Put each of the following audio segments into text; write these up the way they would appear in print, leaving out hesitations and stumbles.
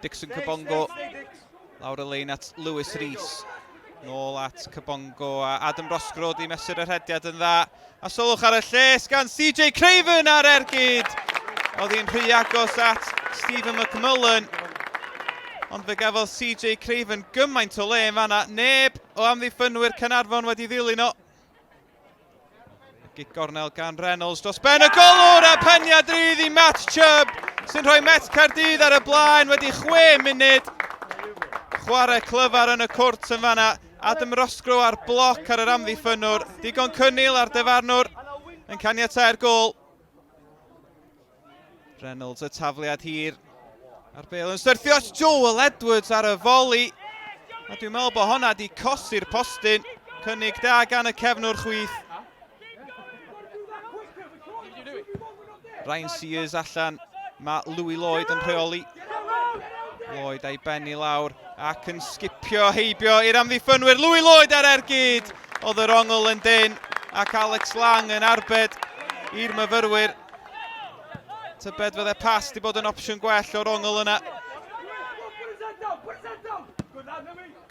Dixon Kabongo lawr y lein at Lewis Rees. Nôl at Kabongo a Adam Roscrow di mesur y rhediad yn dda. A sylwch ar y lles gan CJ Craven ar ergyd. Oedd hi'n rhy agos at Stephen McMullen. Ond fe gafodd CJ Craven gymaint o le yn fanna. Neb o amddiffynwyr Caernarfon wedi ddilyn o. Gic gornel gan Reynolds dros ben y golwr a peniad rydd i Matt Chubb sy'n rhoi Met Caerdydd ar y blaen wedi chwe munud. Chwarae clyfar yn y cwrt yn fanna. Adam Roscrow ar bloc ar yr amddiffynnwr. Digon cynnil ar dyfarnwr yn caniatau'r gol. Reynolds y tafliad hir. A'r bel yn syrthio at Joel Edwards ar y foli. A dwi'n meddwl bod honna di cosi'r postyn. Cynnig da gan y cefnwr chwith. Ryan Sears allan. Mae Louis Lloyd yn rheoli. Lloyd a'i ben i lawr ac yn sgipio heibio i'r amddiffynwyr. Louis Lloyd ar ergyd. Oedd yr ongl yn dyn ac Alex Lang yn arbed i'r myfyrwyr. Tybed fydde pas di bod yn opsiwn gwell o'r ongl yna.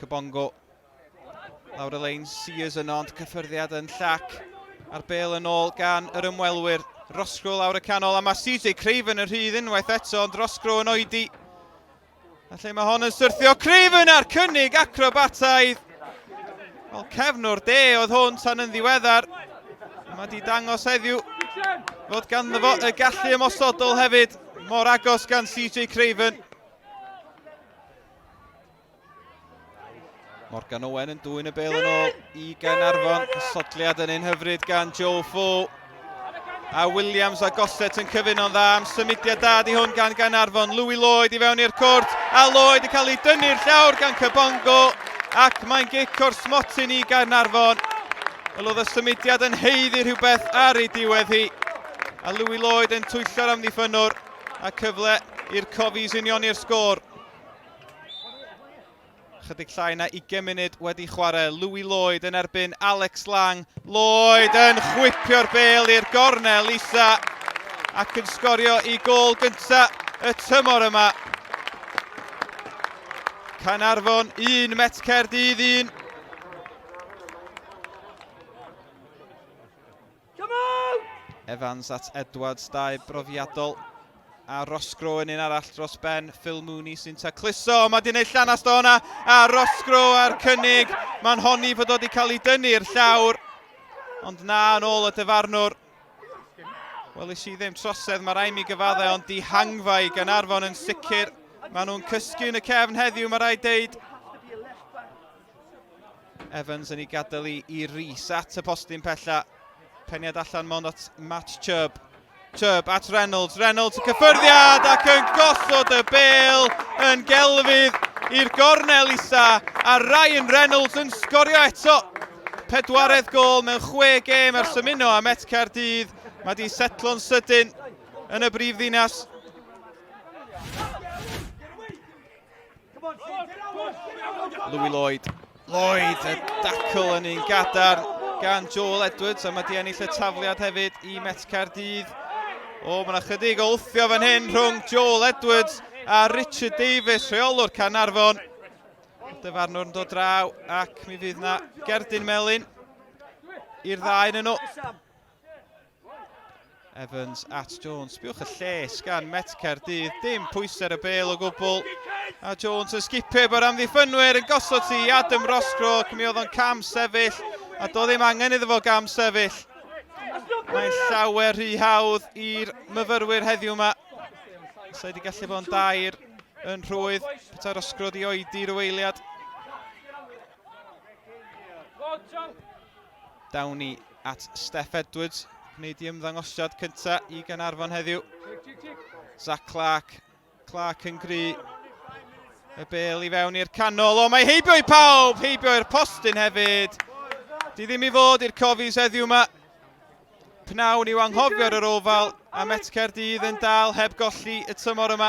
Kabongo lawr y lein, Sears yno, ond cyffyrddiad yn llac. A'r bel yn ôl gan yr ymwelwyr. Roscrow lawr y canol, a mae CJ Craven yn rhydd unwaith eto, ond Roscrow yn oedi. A lle mae hon yn syrthio, Craven a'r cynnig acrobataidd. Wel, cefnwr de oedd hwn tan yn ddiweddar. Mae di dangos heddiw fod ganddo fo y gallu ymosodol hefyd. Mor agos gan CJ Craven. Morgan Owen yn dwyn y bel yn ôl i Gaernarfon. Sodliad yn un hyfryd gan Joe Fo. A Williams a Gossett yn cyfuno'n dda am symudiad da di hwn gan Gaernarfon. Louis Lloyd i fewn i'r cwrt. A Lloyd yn cael ei dynnu'r llawr gan Kabongo. Ac mae'n gic o'r smotyn i Gaernarfon. Wel oedd y symudiad yn haeddu rhywbeth ar ei diwedd hi. A Louis Lloyd yn twyllo'r amddiffynnwr. A cyfle i'r Cofis unioni'r sgôr. Chydig llai na 20 munud wedi chwarae. Louis Lloyd yn erbyn Alex Lang. Lloyd yn chwipio'r bel i'r gornel isa ac yn sgorio i gol gynta y tymor yma. Caernarfon 1, Met Caerdydd 1. Evans at Edwards, dau brofiadol. A Roscrow yn un arall dros ben. Phil Mooney sy'n tacluso. Mae di wneud llanast o hwnna. A Roscrow a'r cynnig. Mae'n honni fod o wedi cael ei dynnu'r llawr. Ond na, yn ôl y dyfarnwr. Wel, i si ddim trosedd, mae rai mi gyfadde, ond dihangfa i Gaernarfon yn sicr. Maen nhw'n cysgu yn y cefn heddiw, mae rhaid deud. Evans yn ei gadael i, i Rees at y postyn pella. Peniad allan mond at Matt Chubb. Chubb at Reynolds. Reynolds y cyffyrddiad ac yn gosod y bel yn gelfydd i'r gornel isa. A Ryan Reynolds yn sgorio eto. Pedwaredd gol mewn chwe gêm ers ymuno â Met Caerdydd. Mae di setlo'n sydyn yn y brif ddinas. Louis Lloyd. Lloyd, y dacl yn un gadarn gan Joel Edwards, a mae di ennill y tafliad hefyd i Met Caerdydd. O, mae yna chydig o wthio fan hyn rhwng Joel Edwards a Richard Davies, rheolwr Caernarfon. Dyfarnwr yn dod draw ac mi fydd yna gerdyn melyn i'r ddau yn nhw. Evans at Jones. Sbiwch y lles gan Met Caerdydd. Dim pwysau ar y bel o gwbl. A Jones yn sgipio efo'r amddiffynwyr yn gosod ti i Adam Roscrow. Ac mi oedd o'n cam sefyll. A do ddim angen iddo fo gam sefyll. Mae'n llawer rhy hawdd i'r myfyrwyr heddiw yma. Sa wedi gallu bod yn dair yn rhwydd. Petai Roscrow di oedi rhyw eiliad. Downey at Steff Edwards, gwneud i ymddangosiad cynta i Gaernarfon heddiw. Zach Clark, Clark yn gry. Y bel i fewn i'r canol. O, mae heibio i pawb, heibio i'r postyn hefyd. Di ddim i fod i'r Cofis heddiw yma. Pnawn i'w anghofio ar yr ofal, a Met Caerdydd yn dal heb golli y tymor yma.